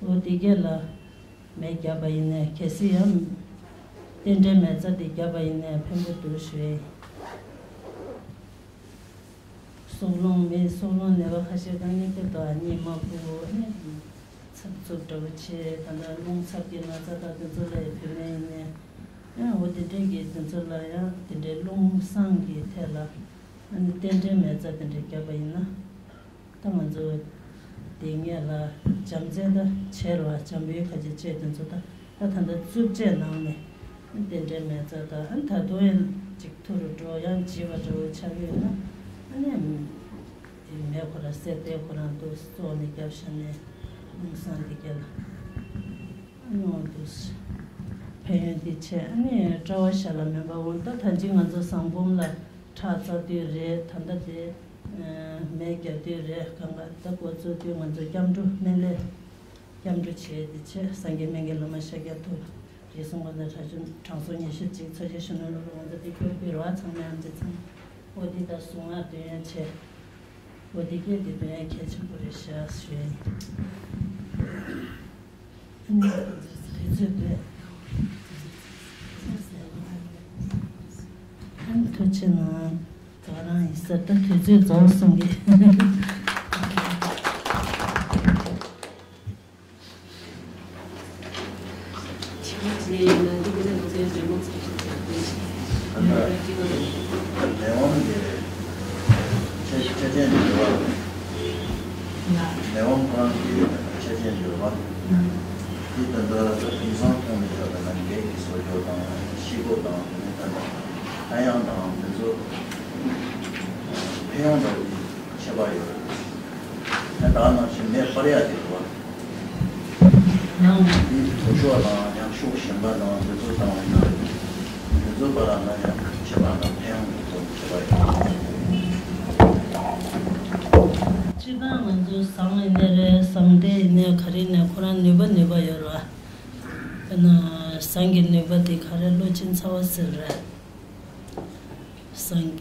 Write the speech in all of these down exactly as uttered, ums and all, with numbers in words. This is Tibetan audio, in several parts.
འོ་དེ་གས་ལ་མེ་བརྒྱབ་པ་ཡིན་ནས་གལ་སྲིད་ཡང་རྟེན་འབྲེལ་མེ་བཙའ་དེ་བརྒྱབ་པ་ཡིན་ནས་ཕན་པོ་འདུག་ཞུ་ཡས། སྲོག་རླུང་མེ་སྲོག་རླུང་ནད་པ་ཁ་ཤས་དང་གཉིས་ཀ་དང་གཉིད་མ་ཁུག་ནས་ཚབ་ཚུབ་འདྲ་བོ་བྱས། ད་ལྟ་རླུང་ཚབ་ཀྱི་ན་ཚ་དང་དེ་ཚོ་ལ་ཡང་བོད་སྨན་ཡིན་ནས་ཡང་འོ་དེ་འདྲས་ཀྱི་དེ་ཚོ་ལ་ཡང་དེ་འདྲའི་རླུང་བསང་གི་ཐད་ལ་ཨ་ནི་རྟེན་འབྲེལ་མེ་བཙའ་དེ་འདྲས་བརྒྱབ་པ་ཡིན་ན། ད་ང་ཚོ་དེ་ངས་ལ་བྱམས་བརྩེ་ད་བྱེད་རོགས། བྱམས་པའི་ཁ་ཆེ་ཆེ་དེ་ཚོ་ད་ད་ད་ལྟ་རྩུབ་ཆས་ནང་ནས་རྟེན་འབྲེལ་མེ་བཙའ་ད་ཨ་ད་དུང་ཡང་ཅིག་ཐུ་རུ་འགྲོ་ཡང་བྱིས་པ་འདྲ་བོ་ཆགས་ཡོད་ན་ཨ་ནི་དེ་མེ་ཁོ་ར་སེ་དེ་ཁོ་རང་དུ་བཙོག་ནས་བརྒྱབ་ཤ་ནས་རླུང་བསང་དེ་གས་ལ་ཨ་ནི་འོང་དུས་ཕན་ཡོན་དེ་ཆེ། ཨ་ནི་གྲྭ་བ་ཤ་ལ་མེན་པ་འོང་ད་ད་ཅི་ང་ཚོ་བསང་སྦོམ་ལ་ཁྲག་བཙག་དུས་རེད། ད་ལྟ་དེ། མེ་རྒྱག་དུས་རེད། གང་ག་ད་འགོ་བཙུགས་དུས་ང་ཚོ་སྐྱབས་འགྲོ་སྨན་བླའི་སྐྱབས་འགྲོ་བྱས་ཏེ་ཆེ། སངས་རྒྱས་སྨན་གྱི་བླ་མ་ཤཱཀྱ་ཐུབ་རྗེས་གསུང་དགོངས་དང་གྲངས་གསུམ་ཉི་ཤུ་གཅིག་ཚོགས་ཆེན་ཞུ་ནོ་ལོ་ལོ་ང་ཚོ་དེ་སྐྱོར་དགོས་རོགས་ཚང་མས་ཨམ་ཅི་ཚང་འོ་དེ་ད་གཟུངས་སྔགས་འདོན་ཡ་བྱས། འོ་དེ་སྐད་དེ་འདོན་ཡ་གལ་ཆེན་པོ་རེད་ཤག་ཞུ་ཡ་ཡིན། དུས་ཚོད་དེ། ཐུགས་རྗེ་གནང་། ད་རང་ཡིན་ཟེར་ད་དུས་ཚོད་རྫོགས་སོང་གི། ལས་དབང་གི་ཆ་ཆ་ཅན་ཡོད་པ། ལས་དབང་ཁོ་རང་གི་ཆ་ཆ་ཅན་ཡོད་པ། དེ་ད་ལྟ་དེང་སང་མཐོང་མི་ཐུབ་པ་ན་ལས་ཀྱི་བཟོ་བཅོས་དང་ཤེལ་སྒོ་དང་དེ་ནས་ད་ལྟ་ཨ་ཡང་དང་དེ་ཚོ་ཕན་ཡོན་དང་ཁྱད་པར་ཡོད། ད་ནང་བཞིན་མེ་སྤར་ཡག་དེ་རེད་བ། ཡང་། འདི་དུར་ཤོག་དང་ཡང་ཤོག་གཞན་པ་དང་དེ་ཚོ་བཏང་བ་ཡིན་ན། དེ་ཚོ་བར་ལ་ཡང་ཁྱད་པར་དང་ཕན་ཡོན་དེ་ཚོ་ཁྱད་པར་ཡོད། སྤྱིར་བཏང་ང་ཚོ་ཟངས་ཡིན་ནའི་རེད། ཟངས་ལྟེ་ཡིན་ནའི་ག་རེ་ཡིན་ནའི་ཁོ་རང་ནུས་པ་ནུས་པ་ཡོད་རེད་བ། དཔེར་ན་ཟངས་ཀྱི་ནུས་པ་དེ་ག་རེ་བློ་ཆེན་ཚ་བ་ཟེར་རེད། སངས།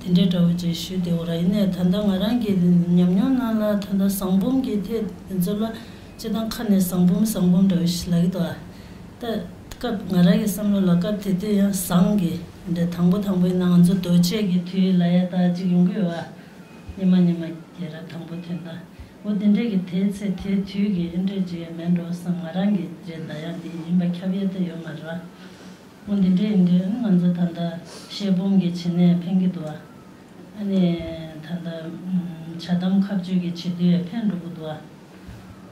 དེ་འདྲའི་འདྲ་བོ་ཅིག་ཞུས་ཏེ་འོ་ར་ཡིན་ནའི་ད་ལྟ་ང་རང་གི་ཉམས་མྱོང་ནང་ལ་ད་ལྟ་ཟངས་སྦོམ་གྱི་ཐད་དེ་ཚོ་ལ་སྤྱིར་བཏང་ཁ་ནས་ཟངས་སྦོམ་ཟངས་སྦོམ་འདྲ་བོ་ཞིག་ལབ་ཀྱི་འདུག་ད་སྐབས་ང་རང་གི་བསམ་བློ་ལ་སྐབས་དེ་དུས་ཡང་ཟངས་ཀྱི་འདྲ་དང་པོ་དང་པོ་ཡིན་ན་ང་ཚོ་རྡོ་ཆས་ཀྱི་དུས་ལ་ཡ་ད་ཅིག་ཡོང་གི་ཡོད་བ། ཉི་མ་ཉི་མ་རྒྱལ་རབས་དང་པོ་ཐོན་ད། འོ་དེ་འདྲ་གི་དེའི་ཚེ་དེའི་དུས་ཀྱི་ཨེ་འདྲ་ཅིག་མེད་འགྲོ་བསམ། ང་རང་གི་རེད་ད་ཡང་དེ་ཡིན་པ་ཁྱབ་ཡས་ད་ཡོད་མ་རེད་བ། འོ་འདི་འདྲ་ཡིན་དུས་ང་ཚོ་ད་ལྟ་ཤེལ་སྦོམ་གྱི་བྱེད་ནས་ཕན་གྱི་འདུག་བ། ཨ་ནི་ད་ལྟ་ཇ་དམ་ཁ་གཅོད་ཀྱི་བྱེད་དུས་ཕན་འགྲོ་གི་འདུག་བ།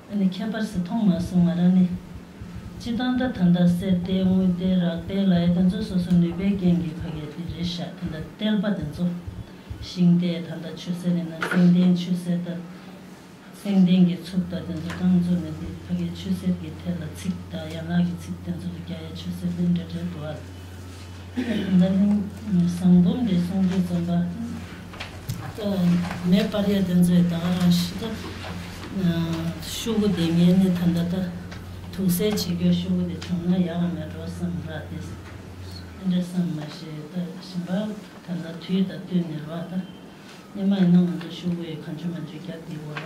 ཨ་ནི་ཁྱད་པར་ཟེར་མཐོང་མ་སོང་ང་རང་ནི། སྤྱིར་བཏང་ད་ད་ལྟ་གསེར་ཏེ་དངུལ་ཏེ་རག་ཏེ་ལ་ཡ་དེ་ཚོ་སོ་སོ་ནུས་པའི་རྐྱེན་གྱིས་ཕ་གི་དེ་རེད་ཤག་ད་ལྟ་ཏེལ་པ་དེ་ཚོ། ཤིང་ཏེ་ད་ལྟ་ཆུ་སེར་ཡིན་ན་སེང་ལྡེང་ཆུ་སེར་ད། སེང་ལྡེང་གི་ཚུགས་དང་དེ་ཚོ་རྐང་བཙུགས་ནས་དེ་ཕ་གིའི་ཆུ་སེར་གྱི་ཐད་ལ་ཚིགས་དང་ཡན་ལག་གི་ཚིགས་དེ་ཚོ་ལ་རྒྱག་ཡ་ཆུ་སེར་དེ་འདྲ་འདྲ་འདུག་ཨ། ད་ནི་ཟངས་སྦོམ་དེ་གསུང་དུས་ཙམ་པ། མེ་སྤར་ཡ་དེ་ཚོས་ད་ག་རང་ཤི་ད། ཤོག་གུ་དེ་ངས་ནི་ད་ལྟ་ད། དུག་སེལ་བྱེད་རྒྱུ་ཤོག་གུ་དེ་བྱུང་ན་ཡག་ག་མེད་འགྲོ་བསམ་ར་དེ། འདྲ་བསམ་མ་ཤེས་ད་ཞིམ་པ་ད་ལྟ་དུས་དང་བསྟུན་ནས་ར་ད། སྔོན་མ་ཡིན་ན་ང་ཚོ་ཤོག་བུ་ཡི་གང་བྱུང་མང་བྱུང་རྒྱབ་དེ་འོ་ར།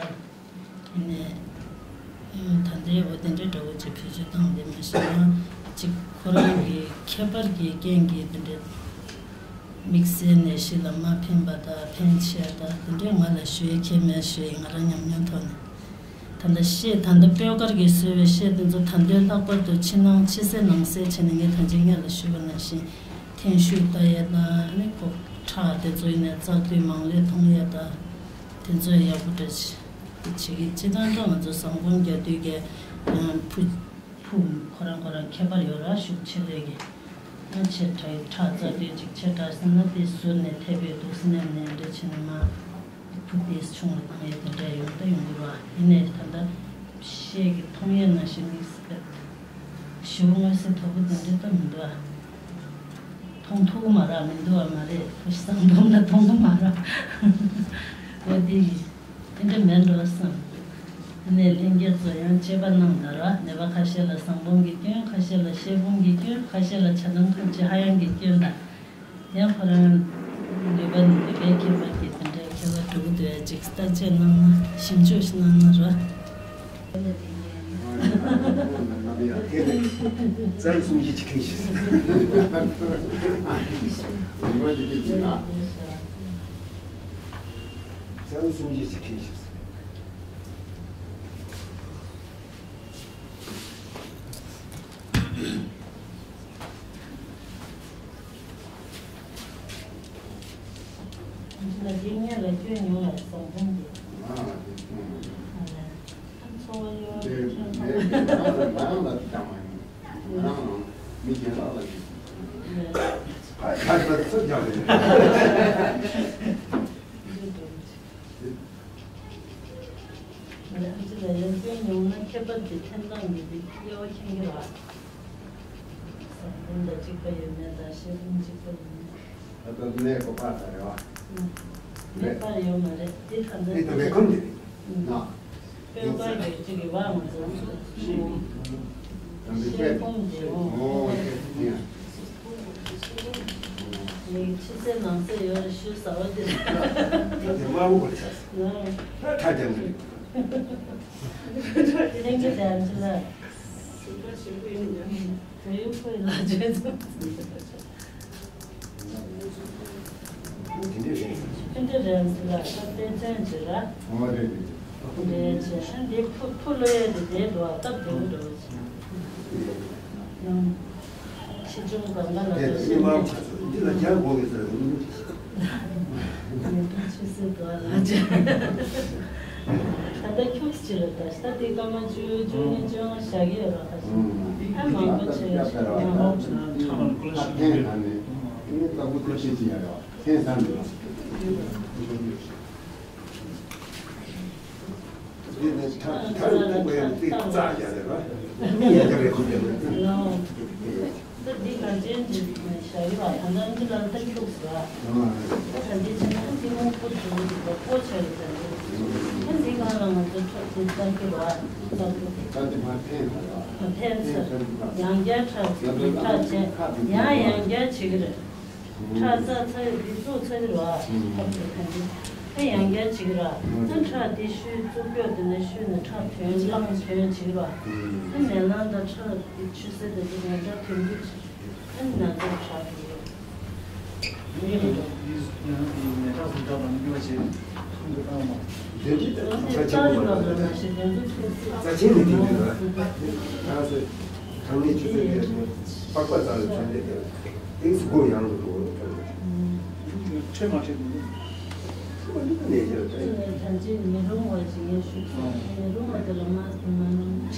ཡིན་ནའི། ད་ལྟའི་འོ་དེ་འདྲའི་འདྲ་བོ་ཅིག་བེད་སྤྱོད་བཏང་བསྡད་མ་ཤེས་ན། ཅིག་ཁོ་རང་གི་ཁྱད་པར་གྱི་རྐྱེན་གྱིས་དེ་འདྲའི། དམིགས་བསལ་ནད་གཞི་ལ་མ་ཕན་པ་དང་ཕན་ཆེ་དང་དེ་འདྲའི་ང་ལ་ཞུ་ཡས་ཁྱད་མེད་ཞུ་ཡས་ང་རང་ཉམས་མྱོང་ཐོག་ནས། ད་ལྟ་ཤེལ་ད་ལྟ་སྤོས་དཀར་གྱིས་བཟོས་པའི་ཤེལ་དེ་ཚོ་ད་ལྟའི་ལྷག་པར་དུ་ཕྱི་ནང་ཕྱི་གསལ་ནང་གསལ་བྱས་ནས་ངས་ད་ཅི་སྔོན་ལ་ཞུས་པ་ནང་བཞིན་ཐན་ཤུགས་ལྟ་ཡས་དང་ཨ་ནི་ཁོག་ཁྲག་དེ་ཚོ་ཡིན་ནའི་བཙག་དུས་མང་ལས་མཐོང་ཡས་དང་དེ་ཚོ་ཡག་པོ་འདྲ་བྱེད་ཀྱི་སྤྱི་བཏང་ད་ང་ཚོ་ཟངས་སྦོམ་རྒྱག་དུས་ཀྱི་ཕུ་ཕུ་ཁོ་རང་ཁོ་རང་ཁྱད་པར་ཡོད་ར་ཤུགས་ཆེ་ལོས་ཀྱི་ཨ་ཆེ་དྲག་ཁྲག་བཙག་དུས་ཅིག་ཆེ་དྲགས་སོང་ན་དེ་ཟུར་ནས་ཐེབས་པའི་དུག་སེམས་ནས་འདྲ་བྱས་ནས་མ། ཕུ་དེ་ཆུང་ལ་བཏང་ཡས་དེ་འདྲ་ཡོང་ད་ཡོང་གི་རེད་བ། ཡིན་ནའི་ད་ལྟ་ཤེལ་གྱི་མཐོང་ཡས་ནང་བཞིན་དམིགས་བསལ་ཞེ་པོ་མངོན་གསལ་དོད་པོ་དེ་འདྲ་ད་མི་འདུག་ཨ། མཐོང་ཐུབ་ཀྱི་མ་རེད་མི་འདུག་ཨ་མ་རེད་ཕུ་ཟངས་སྦོམ་ལ་མཐོང་གི་མ་རེད། འོ་དེ་ཡིན་དེ་འདྲ་མེད་འགྲོ་བསམ། དེ་ནས་ལྷན་རྒྱས་ཚོ་ཡང་དཔྱད་པ་གནང་དང་ར་ནད་པ་ཁ་ཤས་ལ་ཟངས་སྦོམ་གྱི་སྐྱོན་ཁ་ཤས་ལ་ཤེལ་སྦོམ་གྱི་སྐྱོན་ཁ་ཤས་ལ་ཇ་དམ་ཁ་གཅོད་ཧ་ཡང་གི་སྐྱོན་དང་། ཡང་ཁོ་རང་ནུས་པ་ནི་ནུས་པའི་ཁྱད་པར་གྱིས་དེ་འདྲའི་ཁྱད་པར་འགྲོ་གི་འདུག་ཅིག་བརྟག་དཔྱད་གནང་ན་ཞིབ་འཇུག་ཞིག་གནང་ན་ར། ཙཱ་རི་སུམ་བརྒྱད་ཅིག་ཁེངས་ཤིག་ཙཱ་རི་སུམ་བརྒྱད་ཅིག་ཁེངས་ཤིག་འདི་ལ་འདི་སྔོན་ལ་སྐྱོན་ཡོང་བ་བཟང་ཕན་འདི། ང་ལ་དེ་སྐྱོན་མ་ཡོང་། ཨ་ལས། ཨ་ཚོ་བ་ཡོད་དེ་ཁྱོད་ཚོ་མེད་པའི་ང་ལ་ང་ལ་དེ་ཀྱང་མ་ཡོང་། ང་རང་ལ་མི་གཞན་ལ་ལ་ཡོད། ཨ་ཁ་ཁ་ཚོ་ཀྱང་རེད། ང་ཚོ་ལ་ཡང་སྐྱོན་ཡོང་ན་ཁྱད་པར་དེ་ཐེམ་ཐང་ཡོད་པའི་དབྱེ་བ་ཁྱེད་ཀྱི་རེད་བ། བཟང་ཕན་དང་གཅིག་པ་ཡོད་མེད་དང་ཤེས་ཕན་གཅིག་པ་ཡོད་མེད། ད་ལྟ་གནས་གོ་པ་ད་རེད་བ། གནས་པ་ཡོད་མ་རེད་དེ་ད་ལྟ་དེ་ད་ལས་ཁམས་དེ་རེད་ན། དཔལ་བཀའ་བརྒྱུད་གཅིག་གི་བ་ང་ཚོ་ཤེས་ཕོམ་དེ་འོང་། ཨོ་དེ་ཡིན། ཡིག་ཕྱི་གསལ་ནང་གསལ་ཡོད་རེད་ཤུལ་ཟ་བ་དེ་རེད། ད་དེ་དམར་པོ་གོ་ཆགས་སོང་། ད་ཁྲ་རྒྱབ་ནས། ལྷན་རྒྱས་དེ་ཨ་ཅི་ལ། བོད་ཡུལ་ཁོའི་ལ་བརྗོད་ཚུལ། དེ་འདྲ་རེད། ཕན་བདེ་རེད་ལ་ད་དཔེ་མཚོན་བྱེད་ར། ཨོ་རེད་རེད། རེད་བྱས་ཨ་འདི་ཕུ་ཕུ་ལོ་ཡས་དེ་དེ་འགྲོ་བ་སྟབས་བདེ་པོ་འགྲོ་བ་བྱས། ཡང་། ཆེ་ཆུང་གང་ག་ལ་དེ་འགྲོ་ཤེས་མ་ཁ་ཚོ་འདི་ལ་རྒྱག་དགོས་གི་ཟེར་ཡོང་གི་འདུག་ཉེ་དུ་ཆུ་སྲིན་དུ་ལ་ཅི། ད་ལྟ་ཁྱུག་ཅི་ལ་ད་ལྟ་དེ་སྐར་མ་བཅུ་བཅུ་གཉིས་བཅོ་ལྔ་བཞག་གི་ཡོད་ར་ཁ་ཤས། ཨ་མང་པོ་ཆེ་ཡོད་ཤག་ཡང་ཧོབ་ན་ཐ་མ་ཀུ་ལ་ཤི་ཡོད་རེད། ཐེངས་གང་ནས་ཐེངས་གང་ནས་འདི་ནི་ཐ་ཐ་རུ་ཐུག་པའི་ཏིག་ཙག་རྒྱག་རེད་པ། མི་ཡ་རྒྱག་རེད་ཁོ་རྒྱག་རེད། ད་འདི་ག་ཅན་གྱི་བཞག་ཡོད་པ་ད་ལྟ་འདི་ལ་ལྟ་ཁྱུག་ཟེར་བ། ད་འདི་ཕྱི་ནང་ཐིག་ལོང་པོ་བྱུང་འདུག་པ་པོ་ཆགས་ཡོད་ད་འདི། ད་འདི་གང་ལ་ང་ཚོ་ཁྲག་འདི་ལྟ་ཁྱུག་བ་ལྟ་ཁྱུག་ད་འདི་མ་ཕན་ཐོགས་པ། ཕན་ཚུན་ཡང་བསྐྱར་ཁྲག་ཁྲག་ཆད་ཡང་ཡང་བསྐྱར་བྱེད་ཀྱི་རེད། ཁྲག་རྩ་ཚ་ཡོད་འདི་བཙུགས་ཚར་གྱི་རེད་བ། ཐབས་དེ་ག་འདི་ཨེ་ཡང་བསྐྱར་བྱེད་ཀྱི་རེད་བ། ཨེ་ཁྲག་འདི་ཤུལ་བཙུགས་སྐྱོག་དེ་ནས་ཤུལ་ནས་ཁྲག་ཐོན་རླངས་ཐོན་བྱེད་ཀྱི་རེད་བ། ཨེ་ནད་རླངས་དང་ཁྲག་འདི་ཆུ་སེར་དེ་ཚོ་ཉེན་ཁ་ཐོན་རྒྱུ་ཅིག་ཨེ་ན་ཚ་ཁྲག་དེ་ཡོད། ཡིན་རེད་འགྲོ། ཡིན་ཡང་དེ་ནད་ཁྲག་སུམ་ཁྲག་དང་སྨྱོ་བྱེད་ཐུང་དུ་བཏང་བ། དེ་འདྲའི་ཁྲག་ཆེན་པོ་མ་རེད། རྩ་ཆེན་ནས་དེ་འདྲ་རེད། ཁྲག་སེ་ཁྲག་ནད་ཆུ་སེར་དེ་པགས་པ་རྩ་ལ་ཚོན་དེ་དེ་ཏིག་སུ་མགོ་ཡང་དུ་འགྲོ་བ་རེད། ཁྲོས་མ་ཁྲོས་མི་འདུག་ཁྲོས་མ་འདུག་ནད་ཀྱི་རེད། ད་ཅི་མི་རུང་བ་ཅིག་ངས་ཞུས་སོང་། མི་རུང་བ་དེ་ལ་མ་མ་ནོར་བྱེད།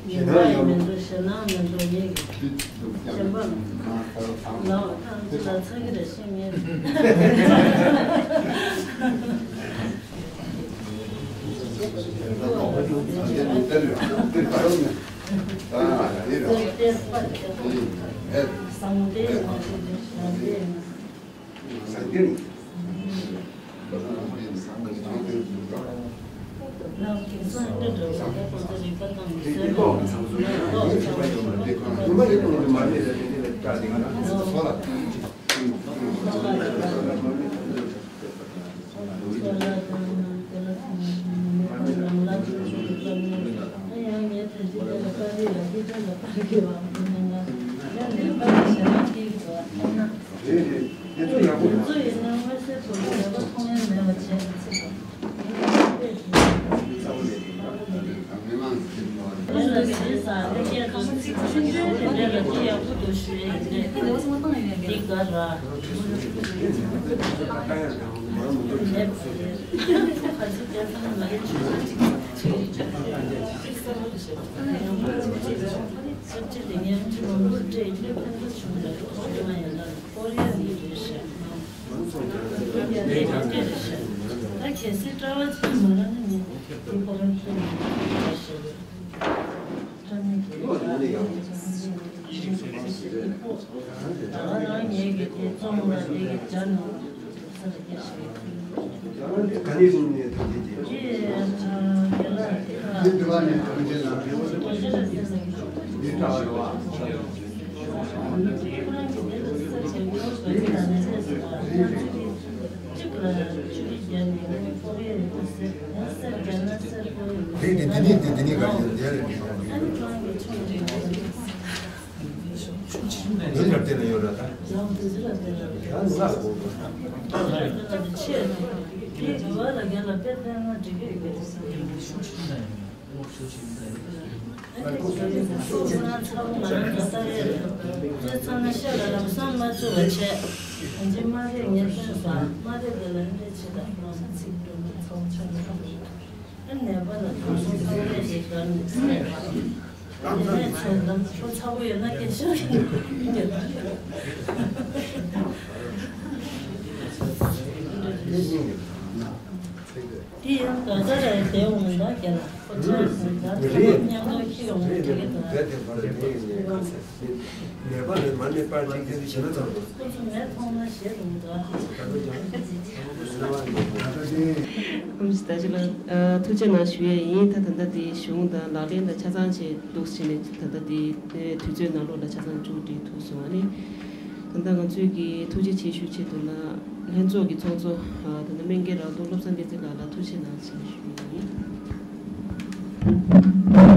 ཞེ་སྡང་ཡང་མི་འདུག་ཞེ་སྡང་མི་འདུག་ངེད་ཀྱི་ཞེན་པ་ལའོ་ཐང་ཅི་ལ་ཚ་གི་རེད་ཤེས་ངེས། བཟང་སྟེ། རེད་རེད། དེ་ཚོ་ཡག་པོ་རེད། དེ་ཚོ་ཡིན་ན་མངོན་གསལ་དོད་པོ་ལས་ཀ་མཐོང་ཡ་མེད་པ་བྱས་ཚེ་དང་། མི་ལ་ཟེར་ས་ལས་ཀྱང་ཚིག་ཚིག་འདྲ་དེ་འདྲ་ལ་དེ་ཡག་པོ་འདུག་ཞུ་ཡ་ཡིན་ཏེ། རིགས་དེ་འདི་ནས་འདི་འདི་ནས་ག་ཡིན་དེ་རེད། འདི་ལ་བལྟས་ན་ཡོད་ར་ད། ཡང་ང་གོ། དེ་ཡང་དགའ་དགའ་རེད་དེ་འོང་ད་རྒྱ་ལ་ཁོ་ཚོ་ཟིན་ད་ཚ་མཉམ་དུ་ཁྱི་ཡོང་དེ་གི་ད། ནད་པ་ནི་མ་ནད་པ་གཅིག་དེ་ནི་ཞེ་ན་ཚང་དགོས། ཁོ་ཚོ་མེད་མཐོང་ན་ཞེ་རུང་ད། ད་ལོ་ཀྱང་། ཨམ་ཞི་ད་ཅི་ལ་ཐུགས་རྗེ་གནང་ཞུ་ཡས་ཡིན། ད་ད་ལྟ་དེ་གཞུང་དང་ལག་ལེན་དང་ཆ་ཚང་བྱས་འདུག་ཟེར་ནས་ད་ལྟ་དེ་དུས་ཚོད་ནང་ལོགས་ལ་ཆ་ཚང་མཇུག་སྒྲིལ་ཐུབ་སོང་བ་ནི། ད་ལྟ་ང་ཚོས་ཀྱི་ཐུགས་རྗེ་ཆེ་ཞུ་ཆེད་དུ་ལ་ལྷན་ཚོགས་ཀྱི་ཚོགས་གཙོ་ད་ལྟ་སྨན་རྒྱལ་རང་རྡོར་བློ་བཟང་བསྟན་འཛིན་ལགས་ལ་ཐུགས་རྗེ་གནང་ཞེས་ཞུ་ཡི་ཡིན།